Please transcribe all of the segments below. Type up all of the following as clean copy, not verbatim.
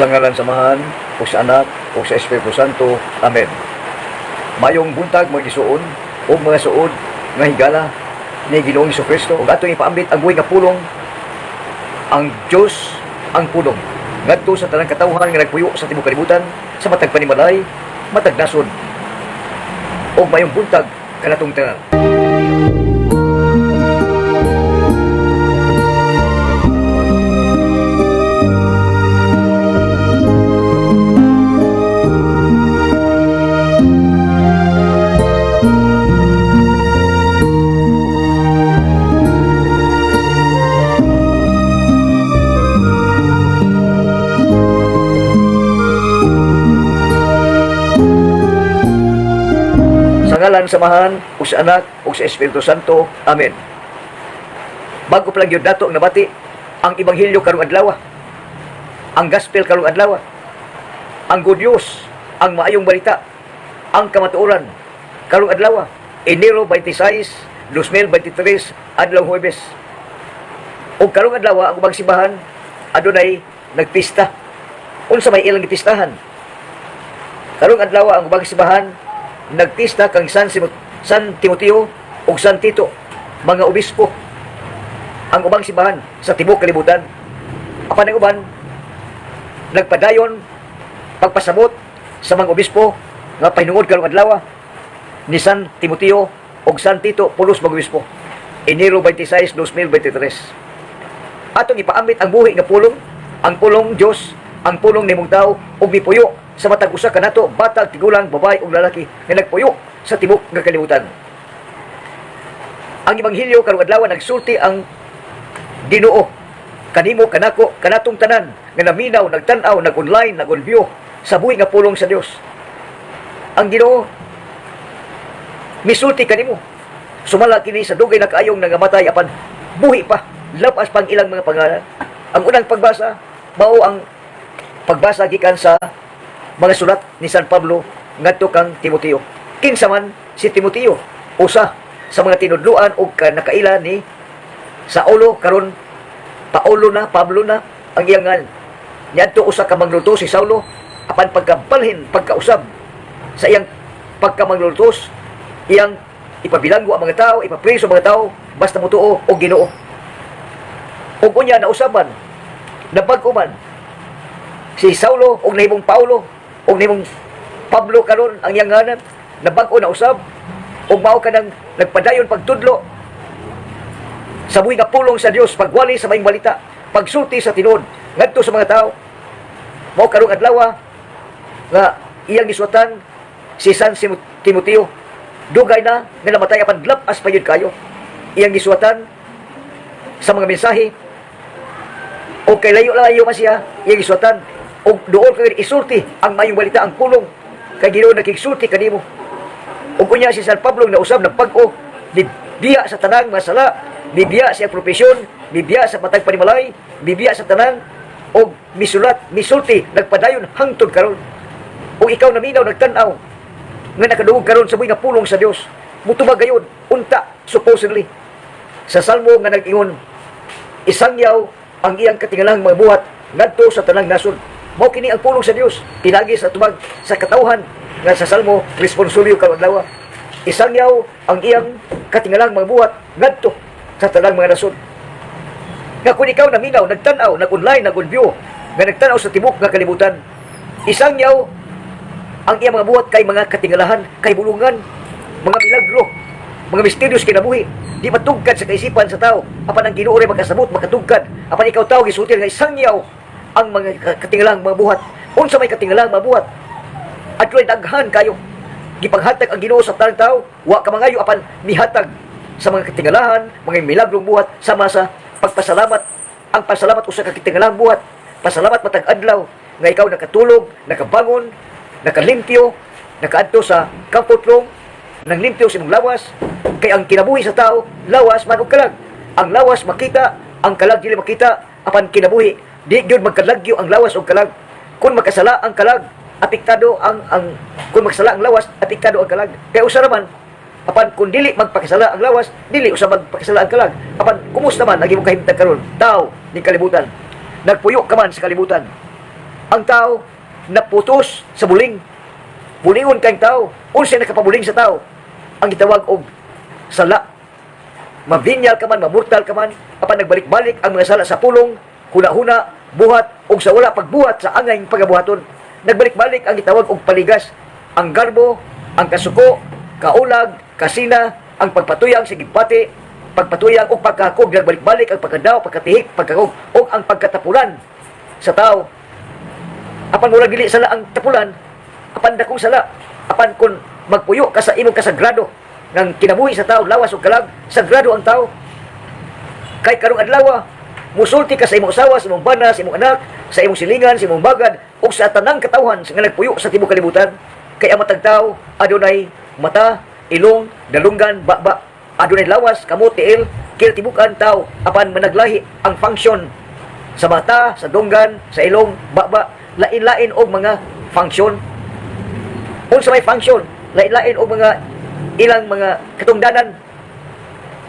Sa ngalan sa Amahan, ug sa Anak, ug sa Espiritu Santo. Amen. Mayong buntag, mga igsuon ug mga suod nga higala ni Ginoong Kristo, ug atong ipaambit ang buhi nga pulong, ang Dios ang pulong, ngadto sa tanang katawhan nga nagpuyo sa tibuok kalibutan, sa matag panimalay, matag nasod. Ug mayong buntag kanatong tanan. Sa ngalan sa Amahan, ug sa Anak, ug sa Espiritu Santo. Amen. Bago pa lang yun dato ang nabati ang Ebanghelyo karong adlaw, ang Gospel karong adlaw, ang good news, ang maayong balita, ang kamatuoran karong adlaw, Enero 26, 2023, adlaw Huwebes. Ug karong adlaw ang ubang simbahan adunay nagpista. Unsa may ilang gipistahan? Karong adlaw ang ubang simbahan nagpista kang San Timoteo ug San Tito, mga obispo, ang ubang simbahan sa tibuok kalibutan. Apan ang uban nagpadayon pagpasabot sa mga obispo nga pahinungod karong adlaw ni San Timoteo ug San Tito, pulos mga obispo. Enero 26, 2023. Atong ipaambit ang buhi nga pulong, ang pulong Dios, ang pulong nimong tao ug mipuyo sa matag usa kanato, bata, tigulang, babae ug lalaki nga nagpuyo sa tibuok nga kalibutan. Ang Ebanghelyo karong adlaw, nagsulti ang Ginoo kanimo, kanako, kanatong tanan nga naminaw, nagtan-aw, nag-online, nag-view sa buhi nga pulong sa Dios. Ang Ginoo misulti kanimo. Sumala kini sa dugay na kaayong nangamatay apan buhi pa, labas pang ilang mga pangalan. Ang unang pagbasa mao ang pagbasa gikan sa mga sulat ni San Pablo ngadto kang Timoteo. Kinsa man si Timoteo? Usa sa mga tinudluan og nakaila ni Saulo, karon Paulo na, Pablo na ang iyang ngalan. Niadto usa ka manglutos si Saulo, apan pagkabalhin, pagkausab sa iyang pagkamanglulutos, iyang ipabilanggo ang mga tao, ipapriso ang mga tao, basta motuo og Ginoo. Ug unya nausaban, nabag-o man si Saulo og nahimong Paulo og nahimong Pablo karon ang iyang ngalan, nabag-o na usab ug mao kanang nagpadayon pagtudlo sa buhi nga pulong sa Dios, pagwali sa maayong balita, pagsulti sa tinuod ngadto sa mga tao. Mao karong adlaw nga iyang gisuwatan si San Timoteo, dugay na nga namatay apan lab-as pa gyud kayo iyang gisuwatan sa mga mensahe, o kay layo-layo man siya iyang gisuwatan og duol kay isulti ang maayong balita, ang pulong, kay Ginoo nakigsulti kanimo. Ug unya si San Pablo nausab, nagpag-o, biya sa tanang mga sala, bibiya sa propesyon, bibiya sa matag panimalay, bibiya sa tanan og misulat, misulti, nagpadayon hangtod karon. Ug ikaw naminaw, nagtan-aw nga nakadungog karon sa buhi nga pulong sa Dios, mutubag gayon unta supposedly sa salmo nga nag-ingon, "Isangyaw ang iyang katingalang mga buhat ngadto sa tanang nasod." Mao kini ang pulong sa Dios pinagi sa tubag sa katawhan nga sa salmo responsoryo karon adlaw, "Isangyaw ang iyang katingalang mga buhat ngadto sa tanang mga nasod." Nga kung ikaw naminaw, nagtan-aw, nag-online, nag-view, nga nagtan-aw sa tibok nga kalibutan, isangyaw ang iyang mga buhat kay mga katingalahan, kay bulungan, mga milagro, mga misteryos kinabuhi, di matugkad sa kaisipan sa tao, apan ang Ginoo ray makasabot, makatugkad. Apan ikaw tao gisutil nga isangyaw ang mga katingalang mga buhat. Unsa may katingalang mga buhat? Adto'y daghan kayo. Gipaghatag ang Ginoo sa tanang tao, wa ka mangayo apan mihatag sa mga katingalahan, mga milagrong buhat, sama sa pagpasalamat. Ang pasalamat usa ka katingalahang buhat. Pasalamat matag adlaw nga ikaw nakatulog, nakabangon, nakalimpyo, nakaadto sa comfort room, nanglimpyo sa imong lawas, kay ang kinabuhi sa tao, lawas man ug kalag. Ang lawas makita, ang kalag dili makita, apan kinabuhi, di gyud magkalagyo ang lawas ug kalag. Kung makasala ang kalag, apektado ang kung makasala ang lawas, apektado ang kalag. Kay usa raman, apan kung dili magpakasala ang lawas, dili usa magpakasala ang kalag. Apan kumusta man ang imong kahimtang karon, tao ning kalibutan? Nagpuyo ka man sa kalibutan. Ang tao naputos sa buling. Bulingon kang tao. Unsay nakapabuling sa tao? Ang gitawag og sala. Mabinyal ka man, mamurtal ka man, apan nagbalik-balik ang mga sala sa pulong, huna-huna, buhat, ug sa wala pagbuhat sa angay pagabuhaton. Nagbalik-balik ang gitawag og paligas, ang garbo, ang kasuko, kaulag, kasina, ang pagpatuyang sa gibati, pagpatuyang ug pagkakog, nagbalik-balik ang pagkadaw, pagkatihik, pagkakog, ug ang pagkatapulan sa tao. Apan mura dili sala ang tapulan, apan dakong sala, apan kung magpuyo ka sa imong kasagrado ng kinabuhi sa tao, lawas ug kalag, sagrado ang tao. Kay karong adlaw, musulti ka sa imong asawa, sa imong bana, sa imong anak, sa imong silingan, sa imong bagad, ug sa tanang katawhan nga nagpuyo sa tibuok kalibutan. Kay ang matag tao adunay mata, ilong, dalunggan, baba, adunay lawas, kamot, tiil, kila tibukan tao, apan managlahi ang function sa mata, sa dunggan, sa ilong, baba, lain-lain og mga function. Unsa may function? Lain-lain og mga ilang mga katungdanan.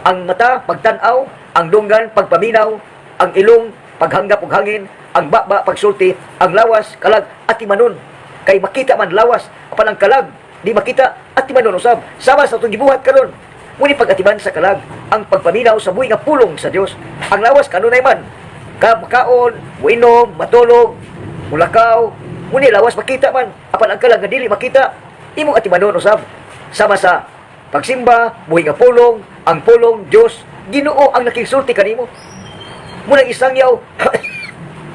Ang mata, pagtan-aw, ang dunggan, pagpaminaw, ang ilong, paghanggap og hangin, ang baba, pagsulti, ang lawas, kalag, atimanon. Kay makita man lawas, apan ang kalag, di makita, atimanon usab. Sama sa atong gibuhat karon. Muni pag-atiman sa kalag, ang pagpaminaw sa buhi nga pulong sa Dios. Ang lawas kanunay man, ka makaon, muinom, matulog, mulakaw, muni lawas makita man, apan ang kalag nga dili makita, imong atimanon usab. Sama sa pagsimba, buhi nga pulong, ang pulong Dios, Ginoo ang nakigsulti kanimo. Munang isangyaw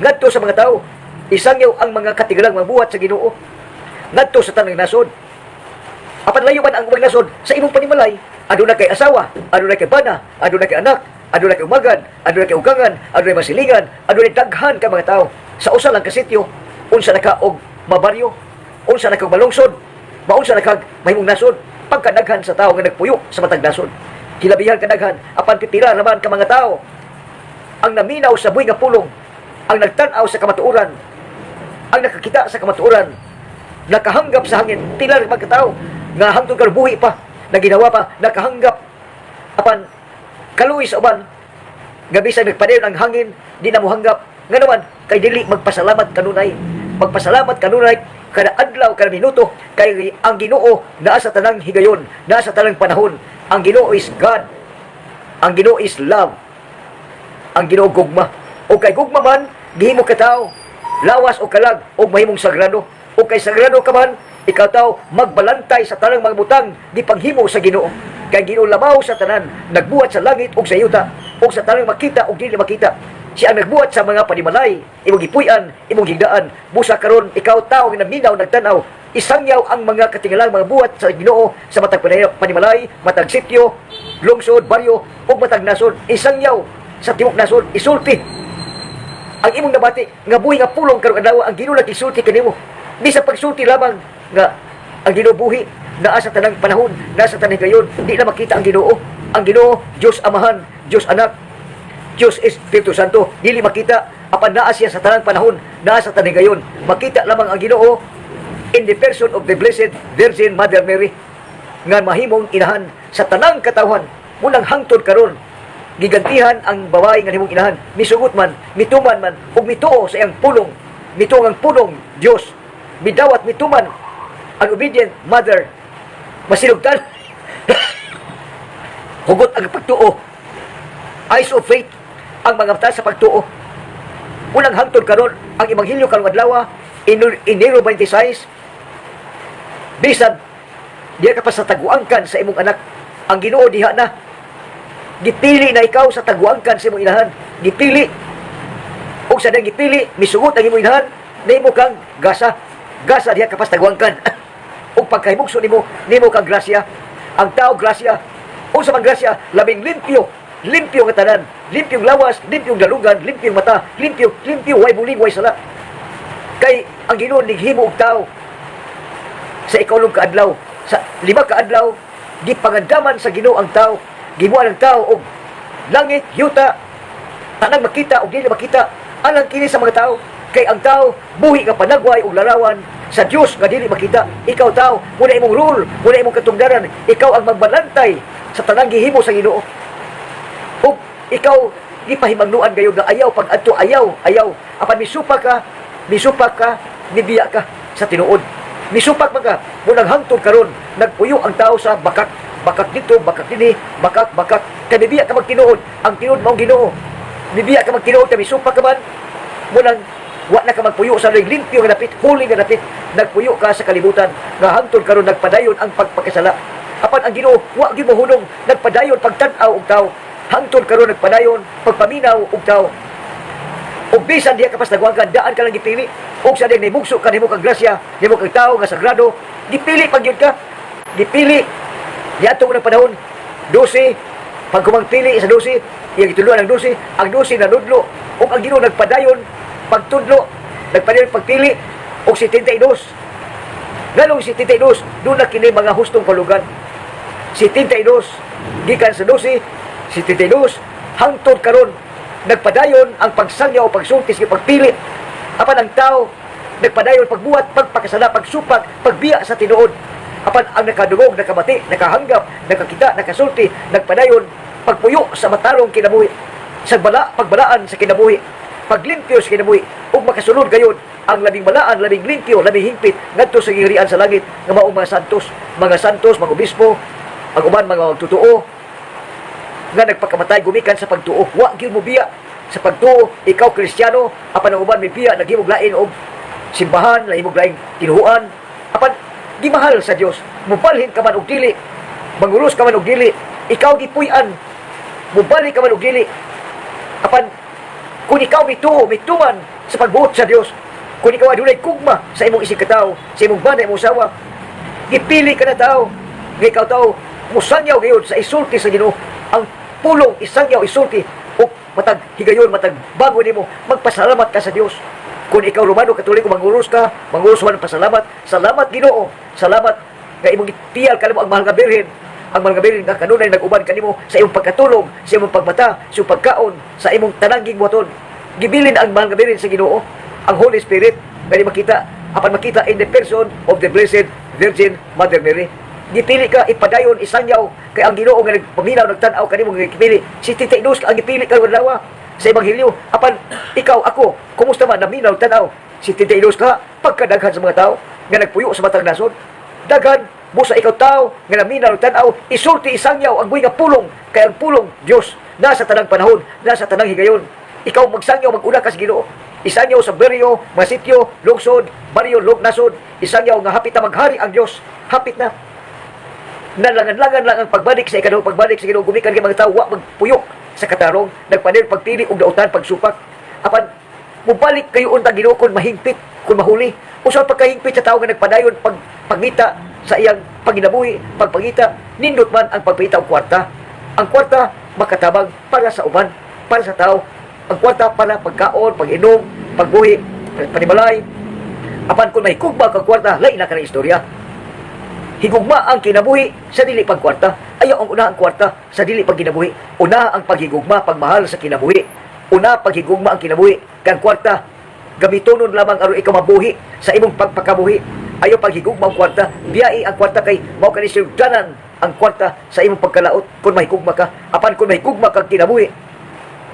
ngadto sa mga tao, isangyaw ang mga katigalang mabuhat sa Ginoo ngadto sa tanang nasod. Apan layo man ang ubang nasod sa imong panimalay, aduna kay asawa, aduna kay bana, aduna kay anak, aduna kay umagan, aduna kay ugangan, aduna kay masilingan, aduna daghan ka mga tao. Sa usa lang ka sityo, unsa na ka og mabaryo, unsa na ka og malungsod, maunsa na kag mahimong nasod, pagkadaghan sa tao nga nagpuyo sa matag nasod. Hilabihan kadaghan, apan pipila naman ka mga tao ang naminaw sa buhi nga pulong, ang nagtan-aw sa kamatuoran, ang nakakita sa kamatuoran, nakahanggap sa hangin, pila ra mga tao nga hangtod karon buhi pa, naginawa pa, nakahanggap apan kaluoy sa uban nga bisan nagpadayon ang hangin, di na mohanggap. Nga naman kay dili magpasalamat kanunay. Magpasalamat kanunay kada adlaw, kada minuto, kay ang Ginoo naa sa tanang higayon, naa sa tanang panahon. Ang Ginoo is God. Ang Ginoo is love. Ang Ginoo gugma. O kay gugma man, gihimo ka tao, lawas o kalag, o mahimong sagrado. O kay sagrado ka man, ikaw tao magbalantay sa tanang mga butang gipanghimo sa Ginoo. Kay Ginoo labaw sa tanan, nagbuhat sa langit ug sa yuta, ug sa tanang makita ug dili makita. Siya ang nagbuhat sa mga panimalay, imong gipuy-an, imong higdaan. Busa karon ikaw tao nga naminaw, nagtanaw, isangyaw ang mga katingalang mga buhat sa Ginoo sa matag panimalay, matag sityo, lungsod, baryo, ug matag nasod. Isangyaw sa tibuok nasod, isulti ang imong nabati nga buhi nga pulong karong adlaw. Ang Ginoo nagisulti kanimo. Bisan pagsulti lamang nga ang Ginoo buhi, naa sa tanang panahon, naa sa tanang gayon. Di na makita ang Ginoo. Ang Ginoo, Dios Amahan, Dios Anak, Dios Espiritu Santo, dili makita, apan naa siya sa tanang panahon, naa sa tanang gayon. Makita lamang ang Ginoo in the person of the Blessed Virgin Mother Mary nga mahimong inahan sa tanang katawhan. Munang hangtod karon gigantihan ang babae nga nimong inahan, misugot man, mituman man ug mituo sa iyang pulong, mituo ang pulong Dios, midawat, mituman, an obedient mother, masinugtan, hugot ang pagtuo, eyes of faith ang mga mata sa pagtuo. Unang hangtod karon ang ebanghelyo karong adlaw, Enero 26, bisan diha ka pa sa taguangkan sa imong anak, ang Ginoo diha na. Gipili na ikaw sa taguangkan sa imong inahan. Gipili. Ug sa dang gipili, misugot ang imong inahan, nimo kang gasa. Gasa diha ka pa sa taguangkan. Ug pagkahimugso nimo, nimo kang grasya. Ang tao grasya. Unsa man grasya? Labing limpyo. Limpyo nga tanan. Limpyong lawas, limpyong dalugan, limpyong mata, limpyo, limpyo, way buling, way sala. Kay ang Ginoo nighimo og tao sa ikaulong kaadlaw, sa 5 ka adlaw, gipangandaman sa Ginoo ang tao, gibuhat ang tao og langit, yuta, tanang makita og dili makita, alang kini sa mga tao. Kay ang tao buhi nga panagway og larawan sa Dios nga dili makita. Ikaw tao, muna imong rule, muna imong katungdaran, ikaw ang magbalantay sa tanang gihimo sa Ginoo. Ug ikaw gipahimangnuan gayud nga ayaw pag adto, ayaw, ayaw. Apan misupa ka, Misupak ka, mibiya ka sa tinuod. Misupak man ka, munang hangtod karon nagpuyo ang tao sa bakak. Bakak dito, bakak dinhi, bakak, bakak. Kay mibiya ka magtinuod, ang tinuod mao Ginoo. Mibiya ka magtinuod kay misupak ka man, munang wa na ka magpuyo sa labing limpyo nga dapit, holy nga dapit, nagpuyo ka sa kalibutan, nga hangtod karon nagpadayon ang pagpakasala. Apan ang Ginoo, wa gyud mohunong, nagpadayon pagtan-aw og tao. Hangtod karon nagpadayon pagpaminaw og tao. Ug bisan diha ka pasnagwagan, daan ka lang gipili. Ug sa diyang nimugso ka, nimo kang grasya, nimo kang tao nga sagrado, gipili pag gyud ka. Gipili. Niadto unang panahon, 12, pag kumangpili sa 12, iyang gitudloan ang 12, ang 12 nanudlo, ug ang Ginoo nagpadayon pagtudlo, nagpadayon pagpili, og 72. Nganong 72? Duna kini mga hustong kahulugan. 72, gikan sa 12, 72, hangtod karon nagpadayon ang pagsangyaw o pagsulti sa pagpili. Apan ang tao, nagpadayon pagbuhat, pagpakasala, pagsupak, pagbiya sa tinuod. Apan ang nakadungog, nakamati, nakahanggap, nakakita, nakasulti, nagpadayon pagpuyo sa matarong kinabuhi, sa bala, pagbalaan sa kinabuhi, paglimpyo sa kinabuhi, ug makasulod gayon ang labing balaan, labing limpyo, labing hingpit ngadto sa giharian sa langit nga maong mga santos, mga santos, mga obispo, ang uban mga magtotoo nga nagpakamatay gumikan sa pagtuo, wa gyud mo biya sa pagtuo. Ikaw Kristiyano, apan ang uban mibiya, naghimog lain og simbahan, nahimog laing tinuhuan, apan gimahal sa Dios. Mubalhin ka man og dili, manguros ka man og dili, ikaw gipuy-an, mubalik ka man og dili, apan kung ikaw mituo, mituman sa pagbuot sa Dios, kung ikaw adunay gugma sa imong isig katawo, sa imong bana, imong usawa, gipili ka na tao nga ikaw tao musangyaw gayon sa isulti sa Ginoo. Ang pulong isangyaw, isulti o matag higayon, matag bago nimo, magpasalamat ka sa Dios. Kung ikaw Romano Katoliko, manguros ka, manguros man, pasalamat. Salamat, Ginoo. Salamat nga imong gitiyal kanimo ang mahal nga Birhen. Ang mahal nga Birhen nga kanunay nag-uban kanimo sa imong pagkatulog, sa imong pagmata, sa imong pagkaon, sa imong tanang gigbuhaton. Gibilin ang mahal nga Birhen sa Ginoo, ang Holy Spirit, nga di makita, apan makita in the person of the Blessed Virgin Mother Mary. Gipili ka, ipadayon, isangyaw, kay ang Ginoo nga nagpaminaw, nagtan-aw kanimo nga gipili. Si Tita Inus ang gipili karon adlaw sa Ebanghelyo. Apan ikaw, ako, kumusta man naminaw tan-aw? Si Tita Inus ka, pagkadaghan sa mga tao nga nagpuyo sa matag nasod. Daghan, busa ikaw tao nga naminaw tan-aw, isulti, isangyaw ang buhi nga pulong, kay ang pulong Dios nasa tanang panahon, nasa tanang higayon. Ikaw magsangyaw, mag-una ka sa Ginoo. Isangyaw sa baryo, mga sityo, lungsod, baryo, lug, nasod. Isangyaw nga hapit na maghari ang Dios. Hapit na nalangan-langan lang ang pagbalik sa ikaduhang pagbalik sa Ginoo gumikan kay mga tao wa magpuyo sa katarong, nagpadayon pagpili og dautan, pagsupak. Apan mubalik kayo unta Ginoo kon mahingpit, kon mahuli. Usa pagkahingpit sa tao nga nagpadayon pag pagmita sa iyang paginabuhi, pagpangita. Nindot man ang pagpangita og kwarta. Ang kwarta makatabang para sa uban, para sa tao. Ang kwarta para pagkaon, pag-inom, pagbuhi, panimalay. Apan kung mahigugma kang kwarta, lain na ka ng istorya. Higugma ang kinabuhi sa dili pagkwarta. Ayaw ang una ang kwarta sa dili pagkinabuhi. Una ang paghigugma, pagmahal sa kinabuhi. Una paghigugma ang kinabuhi. Kang kwarta, gamitonon lamang aron ikaw mabuhi sa imong pagpakabuhi. Ayaw paghigugma ang kwarta. Biyai ang kwarta kay mao kani sugdanan ang kwarta sa imong pagkalaot kung mahigugma ka. Apan kung mahigugma kang kinabuhi,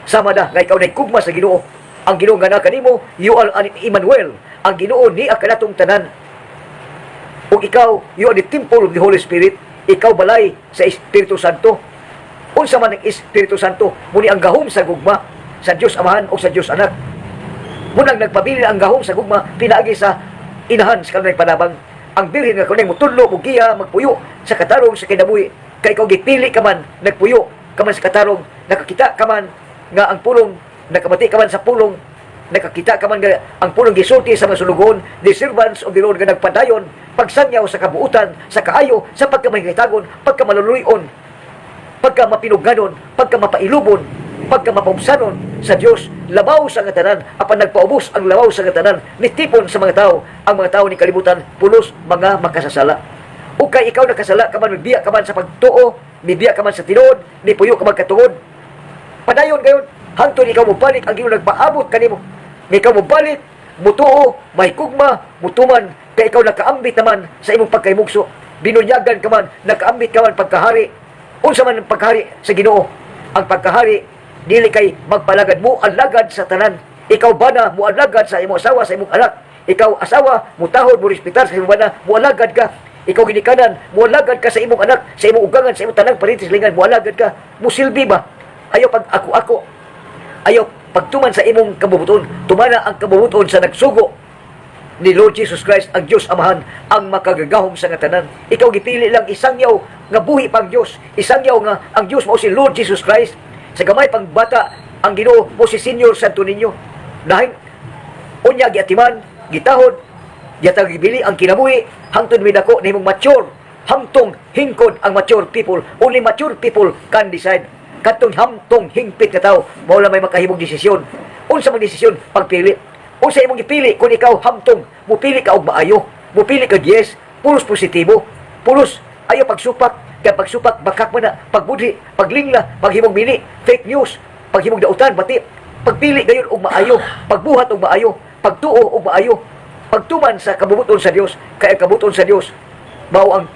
sama na nga ikaw nahigugma sa Ginoo. Ang Ginoo nga naa kanimo, you are an Emmanuel. Ang Ginoo ni kanatong tanan. Ug ikaw, you are the temple of the Holy Spirit. Ikaw balay sa Espiritu Santo. Unsa man ang Espiritu Santo? Muni ang gahom sa gugma sa Dios Amahan o sa Dios Anak. Munang nagpabilin ang gahom sa gugma pinaagi sa inahan sa kanunay panabang. Ang Birhen nga kanunay mutudlo, mugiya, magpuyo sa katarong sa kinabuhi. Kay ikaw gipili ka man, nagpuyo ka man sa katarong, nakakita ka man nga ang pulong, nakamati ka man sa pulong, nakakita ka man nga ang pulong gisulti sa mga sulugoon, the servants of the Lord nga nagpadayon, pagsangyaw sa kabuutan, sa kaayo, sa pagkamahingitagon, pagkamaluluyon, pagka mapinuganon, pagka mapailubon, pagka mapaubsanon sa Dios, labaw sa nga tanan, apan nagpaubos ang labaw sa nga tanan, nitipon sa mga tao, ang mga tao ni kalibutan, pulos mga makasasala. O kay ikaw nakasala ka man, mibiya ka man sa pagtuo, mibiya ka man sa tinuod, mipuyo ka man katungod, padayon gayon, hangtod ikaw mobalik ang Ginoo nagpaabot kanimo. Nga ikaw mobalik, mutuo, mahigugma, mutuman, kay ikaw nakaambit naman sa imong pagkahimugso. Binunyagan ka man, nakaambit ka man pagkahari. Unsa man ang pagkahari sa Ginoo? Ang pagkahari dili kay magpalagad mo, alagad sa tanan. Ikaw bana, mualagad sa imong asawa, sa imong anak. Ikaw asawa, mutahod, mo respetar sa imong bana, mualagad ka. Ikaw ginikanan, mualagad ka sa imong anak, sa imong ugangan, sa imong tanang parintis lingan, mualagad ka. Musilbi ba? Ayaw pag ako-ako. Ayaw pagtuman sa imong kabubuton. Tumana ang kabubuton sa nagsugo ni Lord Jesus Christ, ang Diyos Amahan, ang makagagahom sa nga tanan. Ikaw gipili lang isangyaw nga buhi pang Diyos, isangyaw nga ang Diyos mao si Lord Jesus Christ. Sa gamay pang bata, ang Ginoo mao si Senior Santo Niño. Nahin, unya giatiman, gitahod, gihatag gibili ang kinabuhi, hangtod midako nahimong mature, hamtong hingkod ang mature people. Only mature people can decide. Katong hamtong hingpit ka tao, mao lang may makahimong desisyon. Unsa man desisyon? Pagpili. Unsa imong gipili kung ikaw hamtong, mupili ka og maayo, mupili ka yes, pulos positibo, pulos ayo pagsupak, kay pagsupak bakak man na, pagbudhi, paglingla, paghimong mini, fake news, paghimong dautan, bati, pagpili gayon og maayo, pagbuhat og maayo, pagtuo og maayo, pagtuman sa kabubuton sa Dios, kay ang kabubuton sa Dios mao ang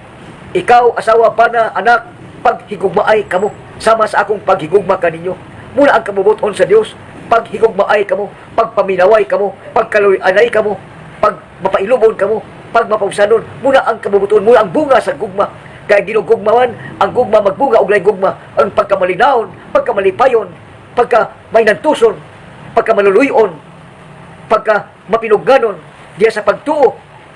ikaw asawa, bana, anak, paghigugmaay kamo sama sa akong paghigugma kaninyo. Muna ang kabubuton sa Dios, paghigugmaay kamo, pagpaminaway kamo, pagkaluy-anay kamo, pag mapailubon kamo, pag mapausanon. Muna ang kabubuton, muna ang bunga sa gugma. Kay ginugugmawan, ang gugma magbunga og laing gugma, ang pagkamalinawon, pagkamalipayon, pagka may nantuson, pagka maluluyon, pagka mapinugganon, diya sa pagtuo,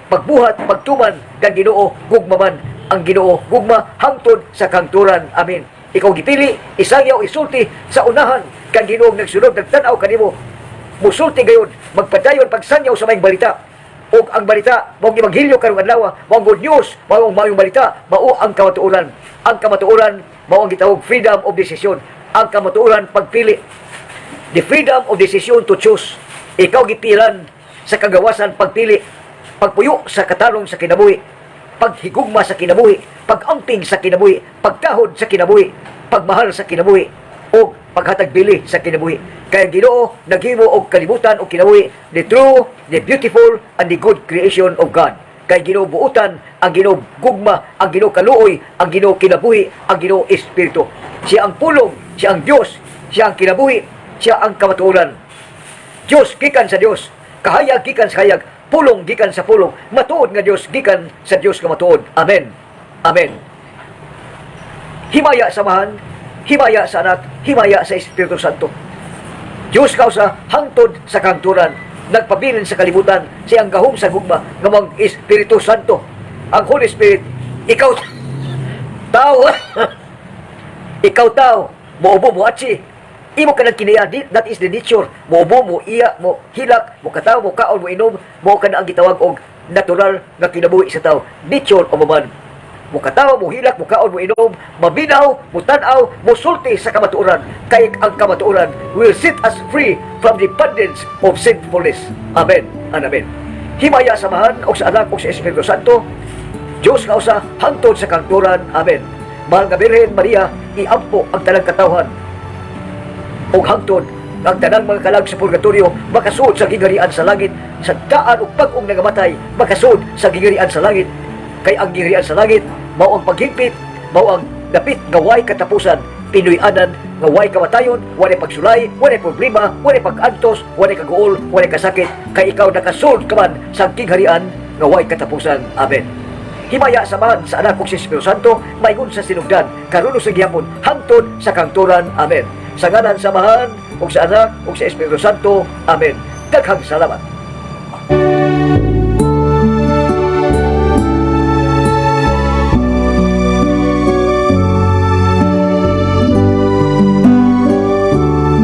pagbuhat, pagtuman kang Ginoo gugma man. Ang Ginoo gugma hangtod sa kahangturan. Amen. Ikaw gipili, isangyaw, isulti sa unahan kang Ginoo nagsunod nagtan-aw kanimo. Musulti gayon, magpadayon pagsangyaw sa maayong balita. Ug ang balita mao ang ebanghelyo karong adlaw, mao ang good news, mao ang maayong balita, mao ang kamatuoran. Ang kamatuoran mao ang gitawag freedom of decision. Ang kamatuoran, pagpili. The freedom of decision to choose. Ikaw gipilan sa kagawasan pagpili, pagpuyo sa katalong sa kinabuhi, paghigugma sa kinabuhi, pag-amping sa kinabuhi, pagtahod sa kinabuhi, pagmahal sa kinabuhi, o paghatag bili sa kinabuhi. Kaya ang Ginoo naghimo og kalibutan og kinabuhi, the true, the beautiful, and the good creation of God. Kay Ginoo buutan, ang Ginoo gugma, ang Ginoo kaluoy, ang Ginoo kinabuhi, ang Ginoo espiritu. Siya ang pulong, siya ang Dios, siya ang kinabuhi, siya ang kamatuoran. Diyos gikan sa Diyos, kahayag gikan sa kahayag, pulong gikan sa pulong, matuod nga Diyos gikan sa Diyos nga matuod. Amen. Amen. Himaya sa Amahan, himaya sa Anak, himaya sa Espiritu Santo. Diyos nga usa hangtod sa kahangturan, nagpabilin sa kalibutan, siyang gahom sa gugma, nga mang Espiritu Santo. Ang Holy Spirit, ikaw tao, ikaw tao, muubo, mo atsi, imo ka nang kinaya, that is the nature. Muubo, mo iya, mo hilak, mo kataw, mo kaon, mo inom, mo ka na ang gitawag og natural nga kinabuhi sa tao. Nature of a man. Mo katawa, mo hilak, mo kaon, mo inom, mabinaw, mo tan-aw, mo sulti sa kamatuoran. Kay ang kamatuoran will set us free from the bondage of sinfulness. Amen and amen. Himaya sa Amahan, o sa Anak, o sa Espiritu Santo, Diyos nga usa, hangtod sa kahangturan. Amen. Mahal nga Birhen Maria, iampo ang tanang katawhan ug hangtod ang tanang mga kalag sa purgatorio makasuod sa gingharian sa langit, sa daan ug bag-ong nangamatay makasuod sa gingharian sa langit, kay ang gingharian sa langit mao ang paghigpit, mao ang dapit nga way katapusan, pinuy-anan nga way kamatayon, walay pagsulay, walay problema, walay pag-antos, walay kaguol, walay kasakit, kay ikaw nakasulod ka man sa gingharian nga way katapusan. Amen. Himaya sa Amahan, sa Anak ug sa Espiritu Santo, maingon sa sinugdan, karon sa gihapon, hangtod sa kahangturan. Amen. Sa ngalan sa Amahan ug sa Anak ug sa Espiritu Santo. Amen. Daghang salamat.